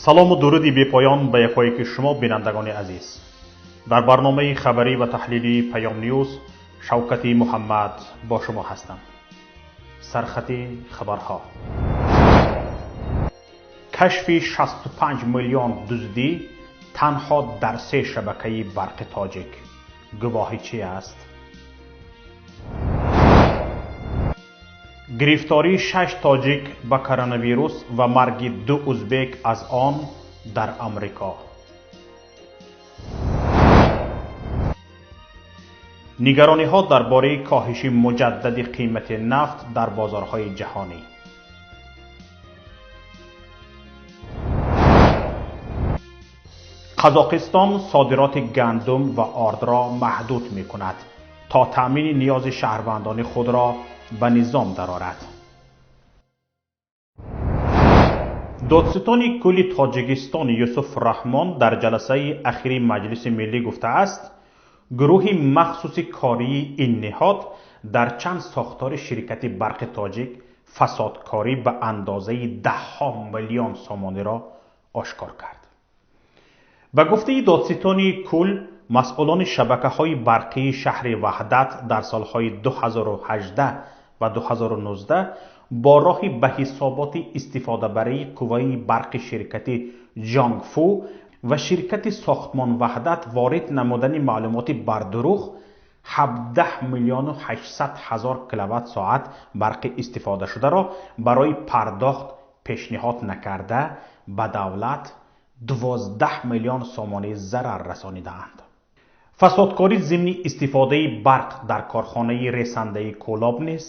Салому дуруди бепоён ба якояки шумо, бинандагони азиз. Дар барномаи хабарӣ ва таҳлилии Паём Ньюз Шавкати Муҳаммад бо шумо ҳастам. Сархати хабарҳо: кашфи 65 миллион дуздӣ танҳо дар се шабакаи барқи тоҷик гувоҳи чи аст? Гирифтории шаш тоҷик ба коронавирус ва марги ду узбек аз он дар Амрико. Нигарониҳо дар бораи коҳиши муҷаддади қимати нафт дар бозорҳои ҷаҳонӣ. Қазоқистон содироти гандум ва ордро маҳдуд мекунад, то таъмини ниёзи шаҳрвандони худро ба низом дарорад. Додситони кулли Тоҷикистон Юсуф Раҳмон дар ҷаласаи ахири Маҷлиси миллӣ гуфтааст, гурӯҳи махсуси кории ин ниҳод дар чанд сохтори ширкати барқи тоҷик фасодкорӣ ба андозаи даҳҳо миллион сомониро ошкор кард. Ба гуфтаи додситони кул, масъулони шабакаҳои барқии шаҳри Ваҳдат дар солҳои 2018 ва 2019 бо роҳи ба ҳисоботи истифодабарии қувваи барқи ширкати Ҷонгфу ва ширкати Сохтмон Ваҳдат ворид намудани маълумоти бардурӯғ 17 миллиону 800 ҳазор киловатт-соат барқи истифодашударо барои пардохт пешниҳод накарда, ба давлат 12 миллион сомонӣ зарар расонидаанд. Фасодкорӣ зимни истифодаи барқ дар корхонаи ресандаи Кӯлоб низ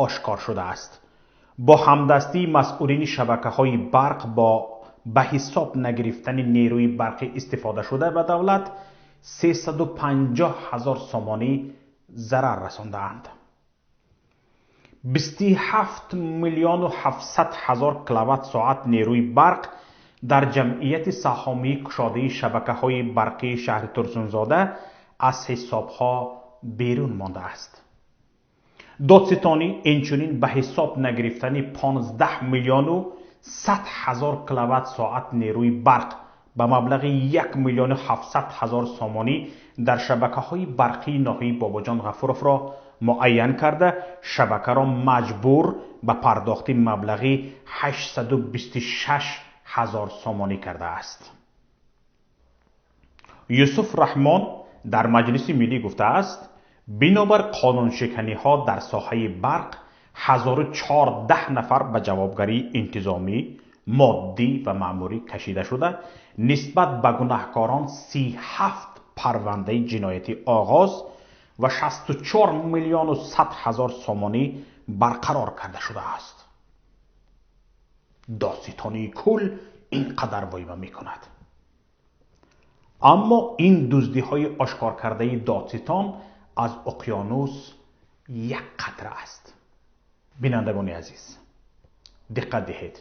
ошкор шудааст. Бо ҳамдастии масъулини шабакаҳои барқ бо ба ҳисоб нагирифтани нерӯи барқи истифодашуда ба давлат 350 ҳазор сомонӣ зарар расондаанд. 27 миллиону 700 ҳазор киловатт-соат нерӯи барқ дар ҷамъияти саҳомии кушодаи шабакаҳои барқии шаҳри Турсунзода аз ҳисобҳо берун мондааст. Додситонӣ инчунин ба ҳисоб нагирифтани 15 миллиону 100 ҳазор киловатт-соат нерӯи барқ ба маблағи 1 миллиону 700 ҳазор сомонӣ дар шабакаҳои барқии ноҳияи Бобоҷон Ғафуровро муайян карда, шабакаро маҷбур ба пардохти маблағи 826 ҳазор сомонӣ кардааст. Юсуф Раҳмон дар Маҷлиси миллӣ гуфтааст, бинобар қонуншиканиҳо дар соҳаи барқ 1014 нафар ба ҷавобгарии интизомӣ, моддӣ ва маъмурӣ кашида шуда, нисбат ба гунаҳкорон 37 парвандаи ҷиноятӣ оғоз ва 64 миллиону 100 ҳазор сомонӣ барқарор карда шудааст. Додситонии кул ин қадар войма мекунад. Аммо ин дуздиҳои ошкоркардаи додситон аз уқёнус як қатра аст. Бинандагони азиз, диққат диҳед.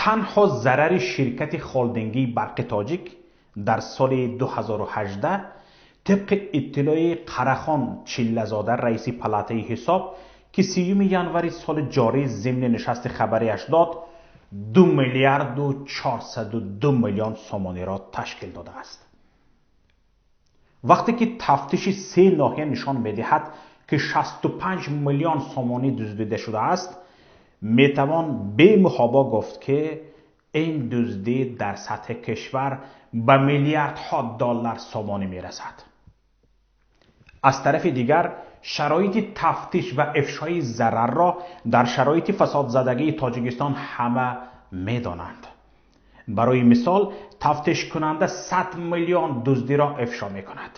Танҳо зарари ширкати холдингии барқи тоҷик дар соли 2018 тибқи иттилои Қарахон Чиллазода, раиси палатаи ҳисоб, ки 30 январи соли ҷорӣ зимни нишасти хабарияш дод, 2 миллиарду 402 миллион сомониро ташкил додааст. Вақте ки тафтиши се ноҳия нишон медиҳад, ки 65 миллион сомонӣ дуздида шудааст, метавон бемуҳобо гуфт, ки ин дуздӣ дар сатҳи кишвар ба миллиардҳо доллар сомонӣ мерасад. Аз тарафи дигар, шароити тафтиш ва ифшои зарарро дар шароити фасодзадагии Тоҷикистон ҳама медонанд. Барои мисол, тафтишкунанда 100 миллион дуздиро ифшо мекунад.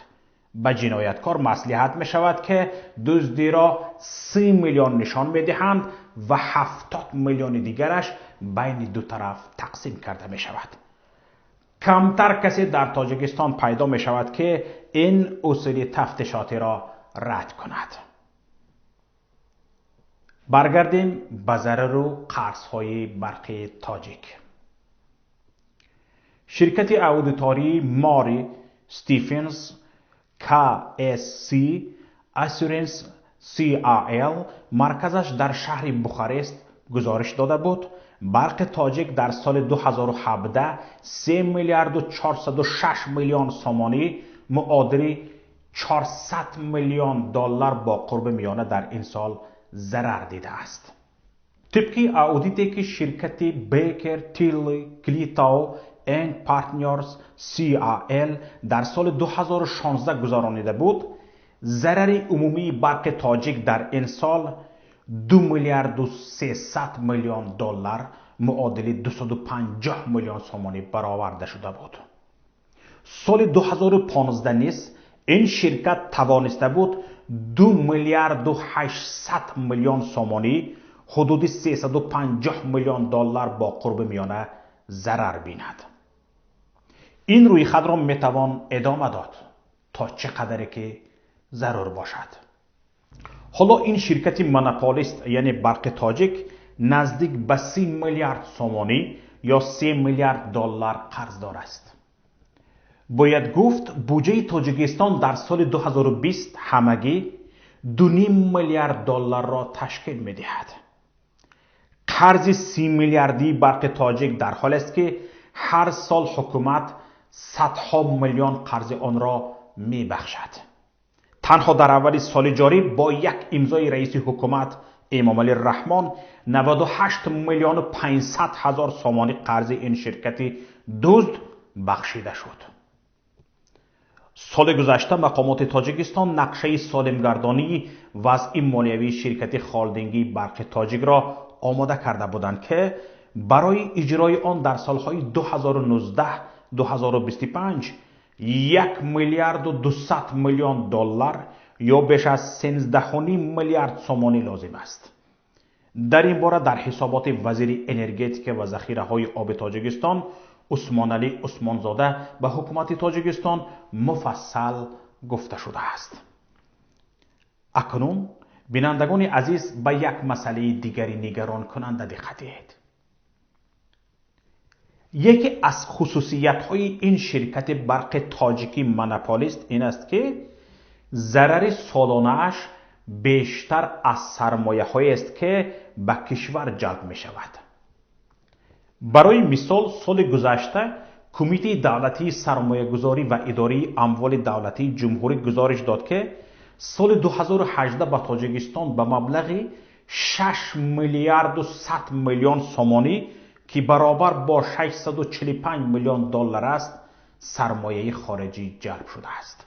Ба ҷинояткор маслиҳат мешавад, ки дуздиро 30 миллион нишон медиҳанд ва 70 миллиони дигараш байни ду тараф тақсим карда мешавад. Камтар касе дар Тоҷикистон пайдо мешавад, ки ин усули тафтишотиро рад кунад. Баргардем ба зарару қарзҳои барқи тоҷик. Ширкати аудитории Мори Стифенс KSC Assurance CAL марказаш дар шаҳри Бухарест гузориш дода буд, Барқи Тоҷик дар соли 2017 3 миллиарду 406 миллион сомонӣ, муодили 400 миллион доллар бо қурби миёна дар ин сол зарар дидааст. Тибқи аудите ки ширкати Baker Tilly Klitou and Partners CAL дар соли 2016 гузаронида буд, зарари умумии Барқи Тоҷик дар ин сол 2 миллиарду 300 миллион доллар, муодили 250 миллион сомонӣ бароварда шуда буд. Соли 2015 низ ин ширкат тавониста буд 2 миллиарду 800 миллион сомонӣ, ҳудуди 350 миллион доллар бо қурби миёна зарар бинад. Ин рӯйхатро метавон идома дод то чӣ қадаре ки зарур бошад. Ҳоло ин ширкати монополист, яъне Барқи Тоҷик, наздик ба 30 миллиард сомонӣ ё 3 миллиард доллар қарздор аст. Бояд гуфт, буҷаи Тоҷикистон дар соли 2020 ҳамагӣ 2,5 миллиард долларро ташкил медиҳад. Қарзи 30 миллиардии Барқи Тоҷик дар ҳолест ки ҳар сол ҳукумат садҳо миллион қарзи онро мебахшад. Танҳо дар аввали соли ҷорӣ бо як имзои раиси ҳукумат Эмомалӣ Раҳмон 98 миллиону 500 ҳазор сомонӣ қарзи ин ширкати дузд бахшида шуд. Соли гузашта мақомоти Тоҷикистон нақшаи солимгардонии вазъи молиявии ширкати холдингии Барқи Тоҷикро омода карда буданд, ки барои иҷрои он дар солҳои 2019-2025 1 миллиарду 200 миллион доллар ё беш аз 13,5 миллиард сомонӣ лозим аст. Дар ин бора дар ҳисоботи вазири энергетика ва захираҳои оби Тоҷикистон Усмоналӣ Усмонзода ба ҳукумати Тоҷикистон муфассал гуфта шудааст. Акнун бинандагони азиз, ба як масъалаи дигари нигаронкунанда диққат диҳед. Яке аз хусусиятҳои ин ширкати Барқи Тоҷикӣ монополист ин аст, ки зарари солонааш бештар аз сармояҳоест, ки ба кишвар ҷалб мешавад. Барои мисол, соли гузашта Кумитаи давлатии сармоягузорӣ ва идораи амволи давлатии ҷумҳурӣ гузориш дод, ки соли 2018 ба Тоҷикистон ба маблағи 6 миллиарду 100 миллион сомонӣ, ки баробар бо 645 миллион доллар аст, сармояи хориҷӣ ҷалб шудааст.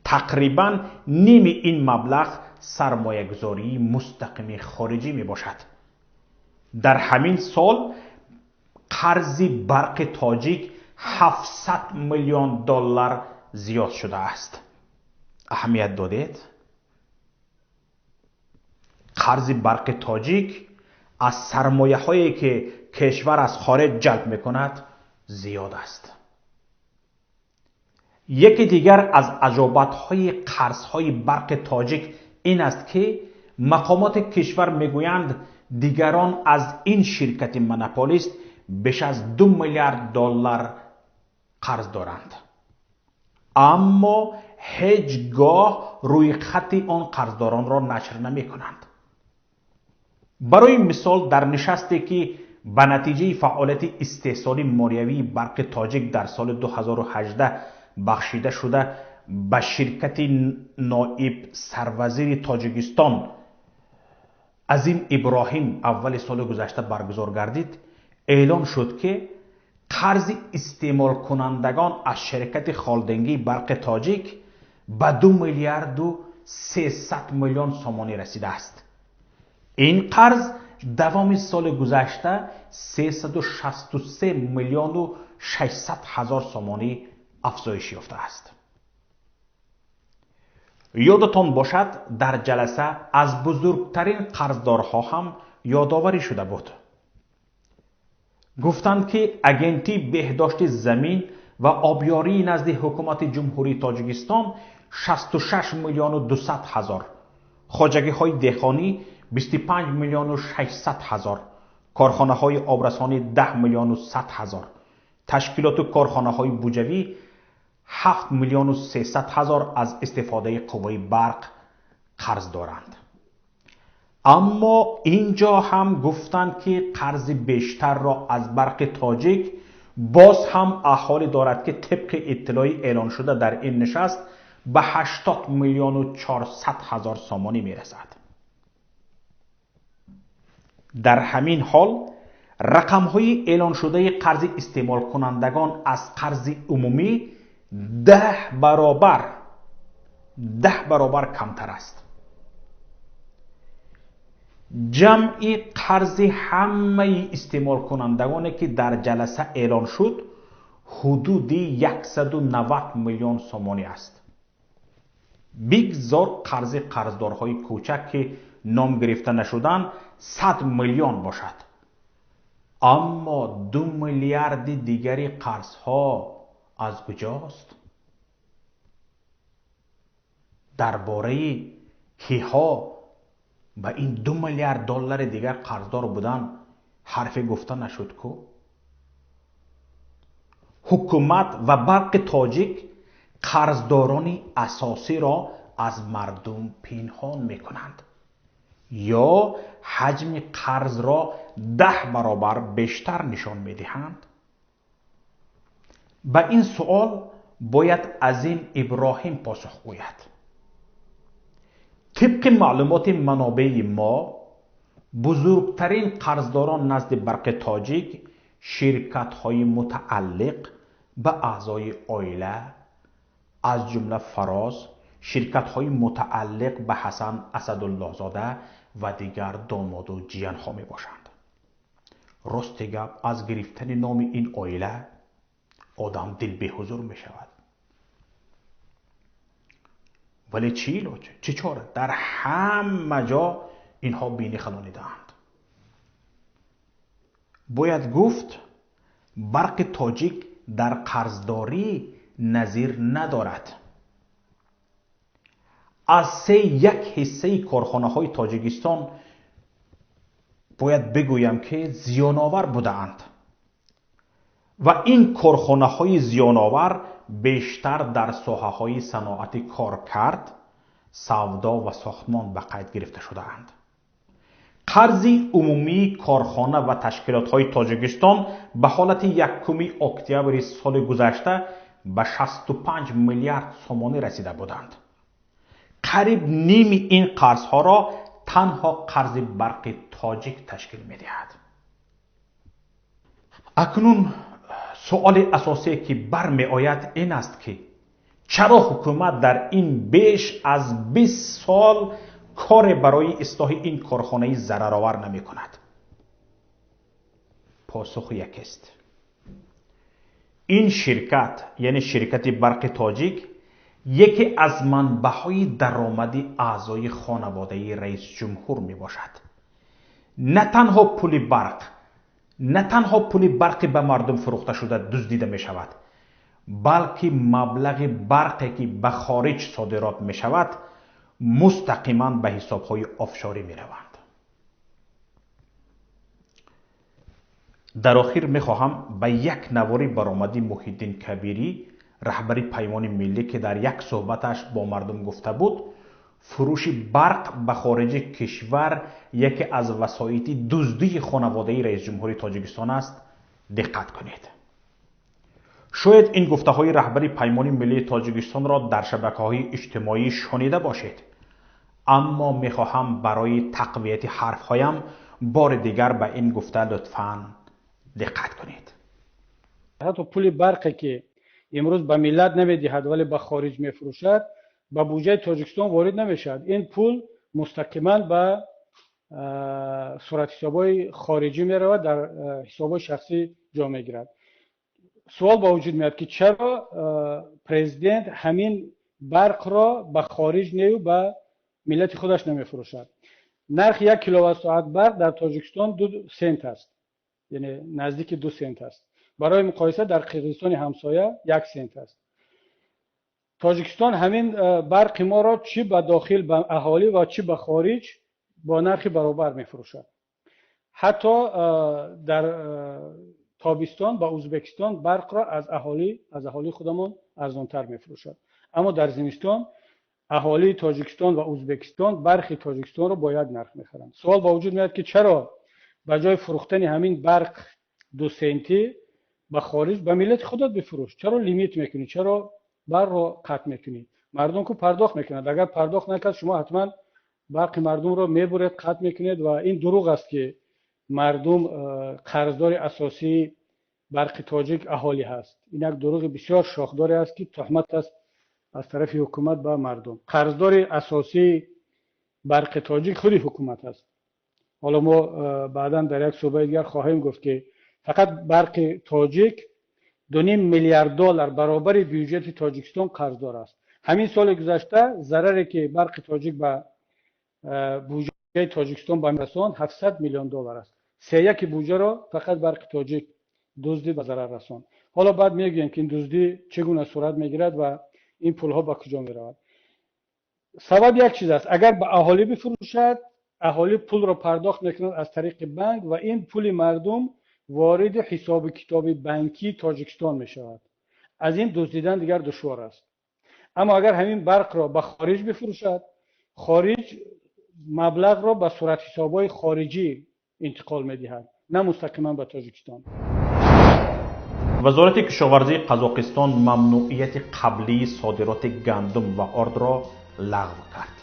Тақрибан ними ин маблағ сармоягузории мустақими хориҷӣ мебошад. Дар ҳамин сол қарзи Барқи Тоҷик 700 миллион доллар зиёд шудааст. Аҳамият додед? Қарзи Барқи Тоҷик аз сармояҳое ки кишвар аз хориҷ ҷалб мекунад зиёд аст. Яке дигар аз аҷобатҳои қарзҳои Барқи Тоҷик ин аст, ки мақомоти кишвар мегӯянд, дигарон аз ин ширкати монополист беш аз 2 миллиард доллар қарз доранд, аммо ҳеҷ гоҳ рӯйхати он қарздоронро нашр намекунанд. Барои мисол, дар нишасте ки ба натиҷаи фаъолияти истеҳсоли молиявии Барқи Тоҷик дар соли 2018 бахшида шуда, ба ширкати ноиб сарвазири Тоҷикистон Азим Иброҳим аввали соли гузашта баргузор гардид, эълон шуд, ки қарзи истеъмолкунандагон аз ширкати холдингии Барқи Тоҷик ба 2 миллиарду 300 миллион сомонӣ расидааст. Ин қарз давоми соли гузашта 363 миллиону 600 ҳазор сомонӣ афзоиш ёфтааст. Ёдатон бошад, дар ҷаласа аз бузургтарин қарздорҳо ҳам ёдоварӣ шуда буд. Гуфтанд, ки Агентии беҳдошти замин ва обёрии назди ҳукумати Ҷумҳурии Тоҷикистон 66 миллиону 200 ҳазор, хоҷагиҳои деҳқонӣ 25 миллиону 600 ҳазор, корхонаҳои обрасонӣ 10 миллиону 100 ҳазор, ташкилоту корхонаҳои буҷавӣ 7 миллиону 300 ҳазор аз истифодаи қувваи барқ қарз доранд. Аммо инҷо ҳам гуфтанд, ки қарзи бештарро аз Барқи Тоҷик боз ҳам аҳолӣ дорад, ки тибқи иттилои эълоншуда дар ин нишаст ба 80 миллиону 400 ҳазор сомонӣ мерасад. Дар ҳамин ҳол рақамҳои эълоншудаи қарзи истеъмолкунандагон аз қарзи умумӣ 10 баробар камтар аст. Ҷамъи қарзи ҳамаи истеъмолкунандагоне, ки дар ҷаласа эълон шуд, ҳудуди 190 миллион сомонӣ аст. Бигзор қарзи қарздорҳои кӯчак, ки ном гирифта нашуданд, 100 миллион бошад. Аммо 2 миллиарди дигари қарзҳо аз куҷост? Дар бораи киҳо ба ин 2 миллиард доллари дигар қарздор будан ҳарфе гуфта нашуд ку? Ҳукумат ва Барқи Тоҷик қарздорони асосиро аз мардум пинҳон мекунанд ё ҳаҷми қарзро 10 баробар бештар нишон медиҳанд. Ба ин суол бояд Азим Иброҳим посух гӯяд. Тибқи маълумоти манобеи мо, бузургтарин қарздорон назди Барқи Тоҷик ширкатҳои мутааллиқ ба аъзои оила, аз ҷумла Фароз, ширкатҳои мутааллиқ ба Ҳасан Асадуллоҳзода ва дигар домоду ҷиянҳо мебошанд. Рости гап, аз гирифтани номи ин оила одам дил беҳузур мешавад. Вале чӣ илоҷ, чӣ чора? Дар ҳама ҷо инҳо бинӣ халонидаанд. Бояд гуфт, Барқи Тоҷик дар қарздорӣ назир надорад. Аз 3,1 ҳиссаи корхонаҳои Тоҷикистон бояд бигӯям, ки зиёновар будаанд ва ин корхонаҳои зиёновар бештар дар соҳаҳои саноати коркард, савдо ва сохтмон ба қайд гирифта шудаанд. Қарзи умумии корхона ва ташкилотҳои Тоҷикистон ба ҳолати 1 октябри соли гузашта ба 65 миллиард сомонӣ расида буданд. Қариб ними ин қарзҳоро танҳо қарзи Барқи Тоҷик ташкил медиҳад. Акнун суоли асосие, ки бармеояд, ин аст, ки чаро ҳукумат дар ин беш аз 20 сол коре барои ислоҳи ин корхонаи зараровар намекунад? Посух якест. Ин ширкат, яъне ширкати Барқи Тоҷик, яке аз манбаъҳои даромади аъзои хонаводаи раисҷумҳур мебошад. На танҳо пули барқ, на танҳо пули барқи ба мардум фурӯхта шуда дуздида мешавад, балки маблағи барқе, ки ба хориҷ содирот мешавад, мустақиман ба ҳисобҳои офшорӣ мераванд. Дар охир мехоҳам ба як навори баромади Муҳиддин Кабирӣ, раҳбари Паймони Миллӣ, ки дар як суҳбаташ бо мардум гуфта буд, фурӯши барқ ба хориҷи кишвар яке аз васоити дуздии хонаводаи раисҷумҳури Тоҷикистон аст, диққат кунед. Шояд ин гуфтаҳои раҳбари Паймони Миллии Тоҷикистонро дар шабакаҳои иҷтимоӣ шунида бошед, аммо мехоҳам барои тақвияти ҳарфҳоям бори дигар ба ин гуфта лутфан диққат кунед. Ҳатто пули барқе, ки имрӯз ба миллат намедиҳад, вале ба хориҷ мефурӯшад, ба буҷаи Тоҷикистон ворид намешавад. Ин пул мустақиман ба суратҳисобҳои хориҷӣ меравад, дар ҳисобҳои шахсӣ ҷо мегирад. Суол ба вуҷуд меояд, ки чаро президент ҳамин барқро ба хориҷ нею ба миллати худаш намефурӯшад. Нархи 1 киловатт-соат барқ дар Тоҷикистон 2 сент аст, яъне наздики 2 сент аст. Барои муқоиса, дар Қирғизистони ҳамсоя 1 сент аст. Тоҷикистон ҳамин барқи моро чӣ ба дохил ба аҳолӣ ва чӣ ба хориҷ бо нархи баробар мефурӯшад. Ҳатто дар тобистон ба Ӯзбекистон барқро аз аҳолии худамон арзонтар мефурӯшад. Аммо дар зимистон Аҳолии Тоҷикистон ва Ӯзбекистон барқи Тоҷикистонро бо як нарх мехаранд. Суол ба вуҷуд меояд, ки чаро ба ҷои фурӯхтани ҳамин барқ 2 сентӣ ба хориҷ ба миллати худат бифурӯш? Чаро лимит мекунӣ? Чаро барқро қатъ мекунӣ? Мардум ку пардохт мекунад. Агар пардохт накард, шумо ҳатман барқи мардумро мебуред, қатъ мекунед ва ин дурӯғ аст, ки мардум қарздори асосии барқи тоҷик аҳолӣ ҳаст. Ин як дурӯғи бисёр шохдоре аст, ки туҳмат аст аз тарафи ҳукумат ба мардум. Қарздори асосии барқи тоҷик худи ҳукумат аст. Ҳоло мо баъдан дар як суҳбати дигар хоҳем гуфт, ки фақат барқи тоҷик 2,5 миллиард доллар баробари бюҷети Тоҷикистон қарздор аст. Ҳамин соли гузашта зараре, ки барқи тоҷик ба буҷаи Тоҷикистон ба расонд, 700 миллион доллар аст. Сеяки буҷаро фақат барқи тоҷик дуздӣ ба зарар расонд. Ҳоло баъд мегӯем, ки ин дуздӣ чӣ гуна сурат мегирад ва ин пулҳо ба куҷо меравад. Сабаб як чиз аст. Агар ба аҳолӣ бифурӯшад, аҳолӣ пулро пардохт мекунад аз тариқи банк ва ин пули мардум вориди ҳисоби китоби банкии Тоҷикистон мешавад. Аз ин дуздидан дигар душвор аст. Аммо агар ҳамин барқро ба хориҷ бифурӯшад, хориҷ маблағро ба суратҳисобҳои хориҷӣ интиқол медиҳад, на мустақиман ба Тоҷикистон. Вазорати кишоварзии Қазоқистон мамнуъияти қаблии содироти гандум ва ордро лағв кард,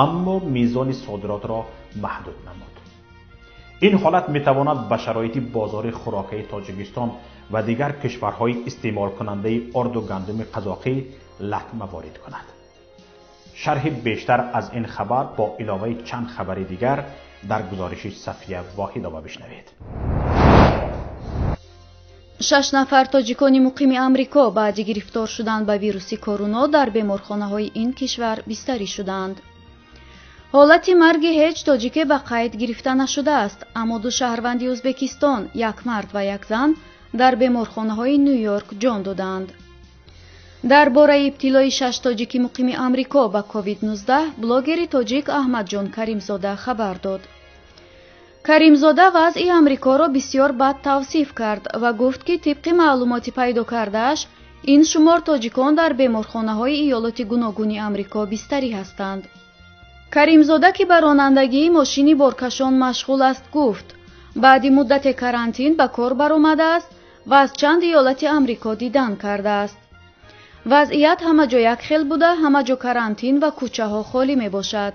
аммо мизони содиротро маҳдуд намуд. Ин ҳолат метавонад ба шароити бозори хӯрокаи Тоҷикистон ва дигар кишварҳои истеъмолкунандаи орду гандуми қазоқӣ латма ворид кунад. Шарҳи бештар аз ин хабар бо иловаи чанд хабари дигар дар гузориши Сафия Воҳидова бишнавед. 6 нафар тоҷикони муқими Амрико баъди гирифтор шудан ба вируси коруно дар беморхонаҳои ин кишвар бистарӣ шуданд. Ҳолати марги ҳеҷ тоҷике ба қайд гирифта нашудааст, аммо 2 шаҳрванди Ӯзбекистон, як мард ва як зан, дар беморхонаҳои Ню-Йорк ҷон доданд. Дар бораи ибтилои 6 тоҷики муқими Амрико ба COVID-19 блогери тоҷик Аҳмадҷон Каримзода хабар дод. Каримзода вазъи Амрикоро бисёр бад тавсиф кард ва гуфт, ки тибқи маълумоти пайдо кардааш ин шумор тоҷикон дар беморхонаҳои иёлоти гуногуни Амрико бистарӣ ҳастанд. Каримзода, ки ба ронандагии мошини боркашон машғул аст, гуфт баъди муддате карантин ба кор баромадааст ва аз чанд иёлати Амрико дидан кардааст. Вазъият ҳама ҷо якхел буда, ҳама ҷо карантин ва кӯчаҳо холӣ мебошад.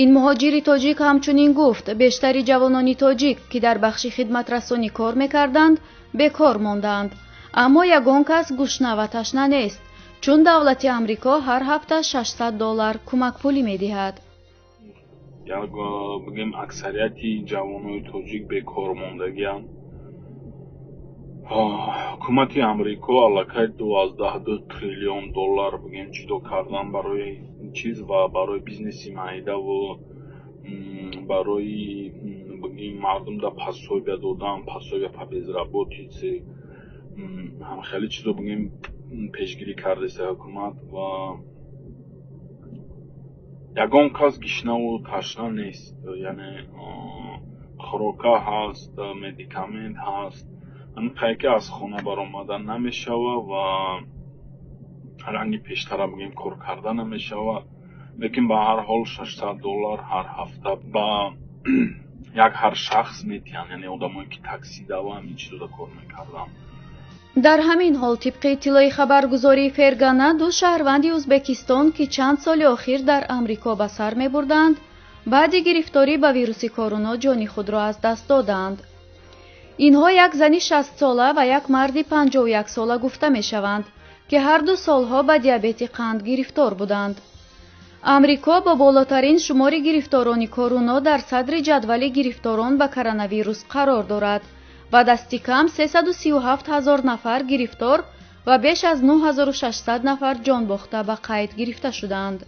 Ин муҳоҷири тоҷик ҳамчунин гуфт, бештари ҷавонони тоҷик, ки дар бахши хидматрасонӣ кор мекарданд, бекор монданд, аммо ягон кас гушна ва ташна нест, чун давлати Амрико ҳар ҳафта $600 кӯмакпулӣ медиҳад. Як бигем, аксарияти ҷавонони тоҷик бекор мондагианд. Ҳукумати Амрико аллакай 2,2 триллион доллар бигем ҷудо кардан барои ин чиз ва барои бизнеси майдаву барои бигем мардумда пособия додан, пособия по безработице, ҳам хеле чизо бигем пешгирӣ кардааст ҳукумат ва ягон кас гишнаву ташна нест. Яъне хӯрока ҳаст, медикамент ҳаст, ҳамин қайки аз хона баромада намешава ва ранги пештара бигем кор карда намешава, лекин ба ҳар ҳол $600 ҳар ҳафта ба як ҳар шахс метиҳанд, яъне одамое ки такси дава ҳамин чизода кор мекарданд. Дар ҳамин ҳол, тибқи иттилои хабаргузории Фергана, 2 шаҳрванди Ӯзбекистон, ки чанд соли охир дар Амрико ба сар мебурданд, баъди гирифторӣ ба вируси коруно ҷони худро аз даст доданд. Инҳо як зани 60-сола ва як марди 51-сола гуфта мешаванд, ки ҳар ду солҳо ба диабети қанд гирифтор буданд. Амрико бо болотарин шумори гирифторони коруно дар садри ҷадвали гирифторон ба коронавирус қарор дорад ва дасти кам 337 ҳазор нафар гирифтор ва беш аз 9600 нафар ҷонбохта ба қайд гирифта шуданд.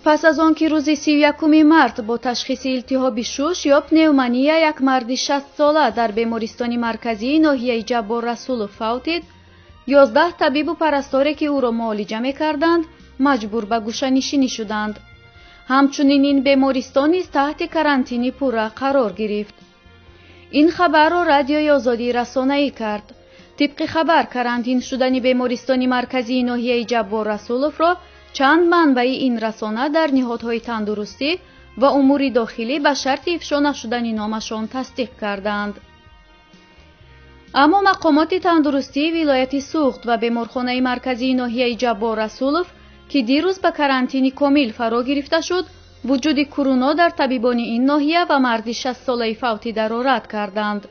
Пас аз он ки рӯзи 31 март бо ташхиси илтиҳоби шуш ё пневмония як марди 60-сола дар бемористони марказии ноҳияи Ҷаббор Расулов фавтид, 11 табибу парасторе, ки ӯро муолиҷа мекарданд, маҷбур ба гӯшанишинӣ шуданд. Ҳамчунин ин бемористон низ таҳти карантини пурра қарор гирифт. Ин хабарро Радиои Озодӣ расонаӣ кард. Тибқи хабар, карантин шудани бемористони марказии ноҳияи Ҷаббор Расуловро чанд манбаи ин расона дар ниҳодҳои тандурустӣ ва умури дохилӣ ба шарти ифшо нашудани номашон тасдиқ карданд. Аммо мақомоти тандурустии вилояти Суғд ва беморхонаи марказии ноҳияи Ҷаббор Расулов, ки дирӯз ба карантини комил фаро гирифта шуд, вуҷуди куруно дар табибони ин ноҳия ва марди 60-солаи фавтидаро рад карданд.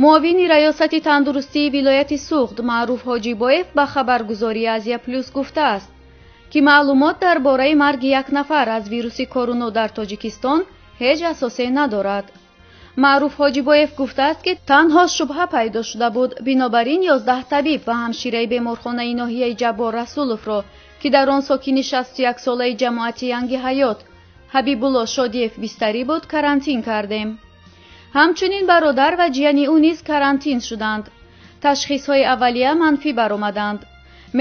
Муовини раёсати тандурустии вилояти Суғд Маъруф Ҳоҷибоев ба хабаргузории Азия Плюс гуфтааст, ки маълумот дар бораи марги як нафар аз вируси коруно дар Тоҷикистон ҳеҷ асосе надорад. Маъруф Ҳоҷибоев гуфтааст, ки танҳо шубҳа пайдо шуда буд, бинобар ин 11 табиб ва ҳамшираи беморхонаи ноҳияи Ҷаббор Расуловро, ки дар он сокини 61-солаи ҷамоати Янги Ҳаёт Ҳабибулло Шодиев бистарӣ буд, карантин кардем. Ҳамчунин бародар ва ҷияни ӯ низ карантин шуданд. Ташхисҳои аввалия манфӣ баромаданд.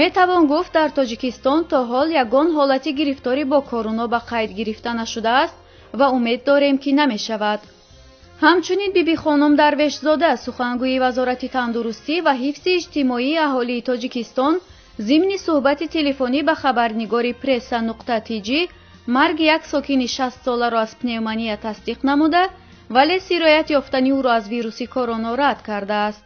Метавон гуфт, дар Тоҷикистон то ҳол ягон ҳолати гирифторӣ бо коруно ба қайд гирифта нашудааст ва умед дорем, ки намешавад. Ҳамчунин Бибихонум Дарвешзода, сухангӯи Вазорати тандурустӣ ва ҳифзи иҷтимоии аҳолии Тоҷикистон, зимни суҳбати телефонӣ ба хабарнигори Пресса нуқта тж марги як сокини 60-соларо аз пневмония тасдиқ намуда, вале сироят ёфтани ӯро аз вируси короно рад кардааст.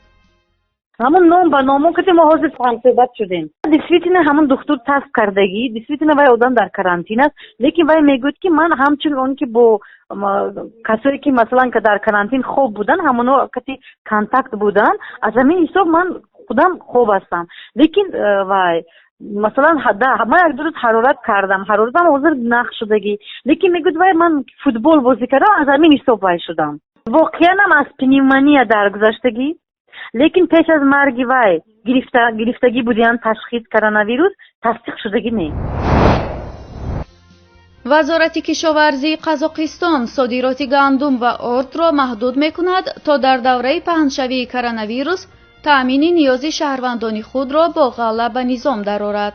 Ҳамон ном ба номон кати мо ҳозир ҳамсӯҳбат шудем. Действительно, ҳамон духтур тест кардагӣ, действительно, вай одам дар карантин аст, лекин вай мегӯяд, ки ман ҳамчун он ки бо касое ки, масалан, дар карантин хоб будан, ҳамоно кати контакт будан, аз ҳамин ҳисоб ман худам хоб ҳастам. Лекин вай, масалан, ман як ду рӯз ҳарорат кардам, ҳароратам ҳозир нақ шудагӣ, лекин мегӯяд вай, ман футбол бозӣ кардам, аз ҳамин ҳисоб вай шудам. Воқеанам аз пневмония даргузаштагӣ, лекин пеш аз марги вай гирифтагӣ будиян ташхис коронавирус тасдиқ шудагӣ не. Вазорати кишоварзии Қазоқистон содироти гандум ва ордро маҳдуд мекунад, то дар давраи паҳншавии коронавирус таъмини ниёзи шаҳрвандони худро бо ғалла ба низом дарорад.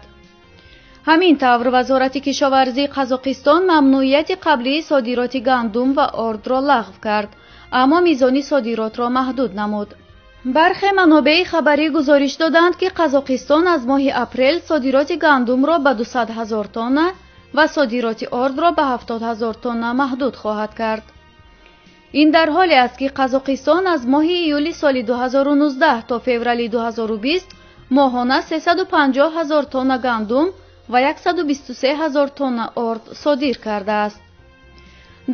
Ҳамин тавр, Вазорати кишоварзии Қазоқистон мамнӯъияти қаблии содироти гандум ва ордро лағв кард, аммо мизони содиротро маҳдуд намуд. Бархе манобеи хабарӣ гузориш доданд, ки Қазоқистон аз моҳи апрел содироти гандумро ба 200 ҳазор тонна ва содироти ордро ба 70 ҳазор тонна маҳдуд хоҳад кард. Ин дар ҳоле аст, ки Қазоқистон аз моҳи июли соли 2019 то феврали 2020 моҳона 350 ҳазор тонна гандум ва 123 ҳазор тонна орд содир кардааст.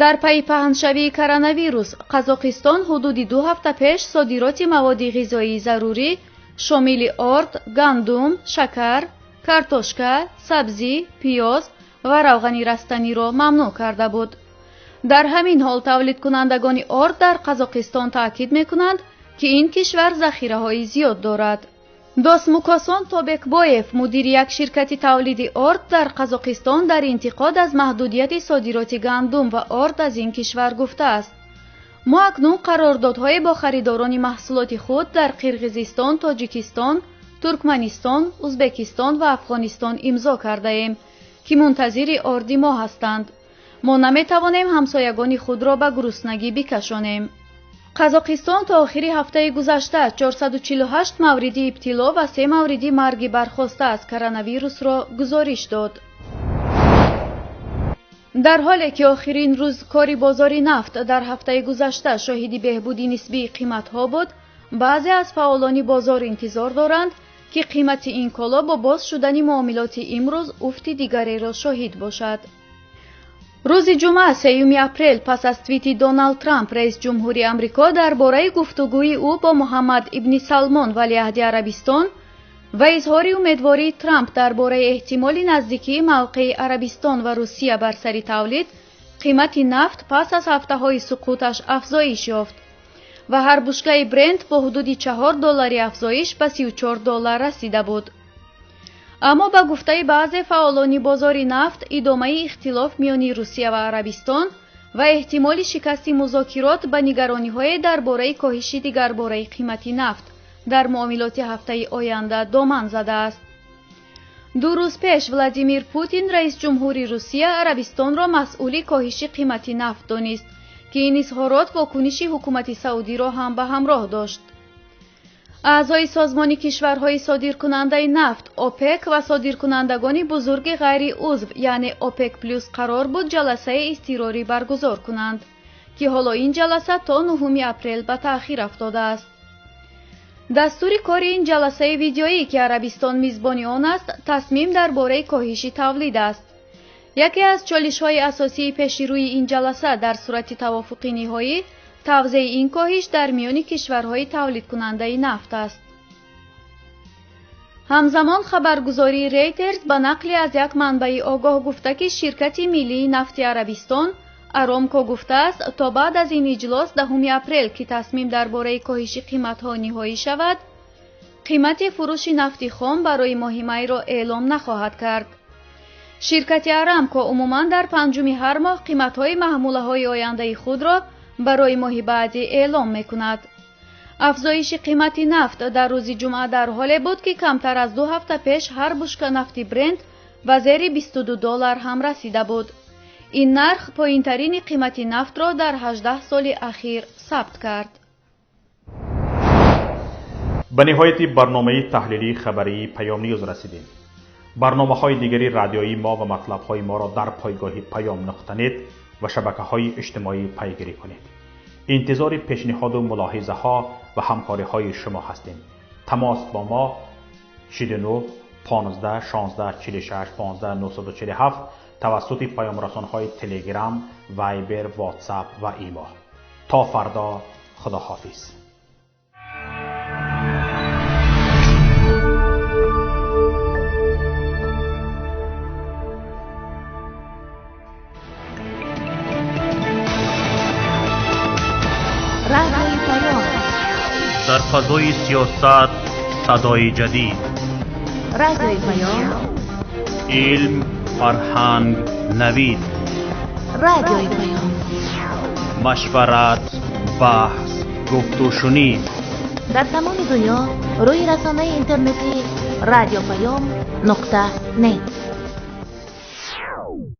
Дар пайи паҳншавии коронавирус Қазоқистон ҳудуди 2 ҳафта пеш содироти маводи ғизоии зарурӣ, шомили орд, гандум, шакар, картошка, сабзӣ, пиёз ва равғани растаниро мамнӯъ карда буд. Дар ҳамин ҳол тавлидкунандагони орд дар Қазоқистон таъкид мекунанд, ки ин кишвар захираҳои зиёд дорад. Досмукосон Тобекбоев, мудири як ширкати тавлиди орд дар Қазоқистон, дар интиқод аз маҳдудияти содироти гандум ва орд аз ин кишвар гуфтааст: мо акнун қарордодҳое бо харидорони маҳсулоти худ дар Қирғизистон, Тоҷикистон, Туркманистон, Узбекистон ва Афғонистон имзо кардаем, ки мунтазири орди мо ҳастанд. Мо наметавонем ҳамсоягони худро ба гуруснагӣ бикашонем. Қазоқистон то охири ҳафтаи гузашта 448 мавриди ибтило ва 3 мавриди марги бархоста аз коронавирусро гузориш дод. Дар ҳоле ки охирин рӯз кори бозори нафт дар ҳафтаи гузашта шоҳиди беҳбуди нисбии қиматҳо буд, баъзе аз фаъолони бозор интизор доранд, ки қимати ин коло бо боз шудани муомилоти имрӯз уфти дигареро шоҳид бошад. Рӯзи ҷумъа, 3 апрел, пас аз твити Доналд Трамп, раис ҷумҳури Амрико, дар бораи гуфтугӯи ӯ бо Муҳаммад ибни Салмон, валиаҳди Арабистон, ва изҳори умедвории Трамп дар бораи эҳтимоли наздикии мавқеи Арабистон ва Русия бар сари тавлид, қимати нафт пас аз ҳафтаҳои суқуташ афзоиш ёфт ва ҳар бушкаи Брент бо ҳудуди 4 доллари афзоиш ба 34 доллар расида буд. Аммо ба гуфтаи баъзе фаъолони бозори нафт, идомаи ихтилоф миёни Русия ва Арабистон ва эҳтимоли шикасти музокирот ба нигарониҳое дар бораи коҳиши дигарбораи қимати нафт дар муомилоти ҳафтаи оянда доман задааст. 2 рӯз пеш Владимир Путин, раис ҷумҳури Русия, Арабистонро масъули коҳиши қимати нафт донист, ки ин изҳорот вокуниши ҳукумати Саудиро ҳам ба ҳамроҳ дошт. Аъзои созмони кишварҳои содиркунандаи нафт ОПЕК ва содиркунандагони бузурги ғайриузв, яъне ОПЕК плюс, қарор буд ҷаласаи изтирорӣ баргузор кунанд, ки ҳоло ин ҷаласа то 9 апрел ба таъхир афтодааст. Дастури кори ин ҷаласаи видеоӣ, ки Арабистон мизбони он аст, тасмим дар бораи коҳиши тавлид аст. Яке аз чолишҳои асосии пеши рӯи ин ҷаласа дар сурати тавофуқи ниҳоӣ тавзеи ин коҳиш дар миёни кишварҳои тавлидкунандаи нафт аст. Ҳамзамон хабаргузории Рейтерс ба нақли аз як манбаи огоҳ гуфта, ки ширкати миллии нафти Арабистон Аромко гуфтааст, то баъд аз ин иҷлос 10 апрел, ки тасмим дар бораи коҳиши қиматҳо ниҳоӣ шавад, қимати фурӯши нафти хом барои моҳи майро эълом нахоҳад кард. Ширкати Арамко умуман дар 5-уми ҳар моҳ қиматҳои маҳмулаҳои ояндаи худро барои моҳи баъдӣ эълом мекунад. Афзоиши қимати нафт дар рӯзи ҷумъа дар ҳоле буд, ки камтар аз 2 ҳафта пеш ҳар бушка нафти Брент ба зери $22 ҳам расида буд. Ин нарх поинтарини қимати нафтро дар 18 соли ахир сабт кард. Ба ниҳояти барномаи таҳлилии хабарии Паём Ньюз расидем. Барномаҳои дигари радиоии мо ва матлабҳои моро дар пойгоҳи payam.net ва шабакаҳои иҷтимоӣ пайгирӣ кунед. Интизори пешниҳоду мулоҳизаҳо ва ҳамкориҳои шумо ҳастем. Тамос бо мо 69 15 16 46 15 947 тавассути паёмрасонҳои Телеграм, Вайбер, Ватсап ва Имо. То фардо, худоҳофиз. Дар фазои сиёсат садои ҷадид, Радиои Паём, илм, фарҳанг, навид, Радиои Паём, машварат, баҳс, гуфтушунид. Дар тамоми дунё рӯи расонаи интернетии radiopayom.net.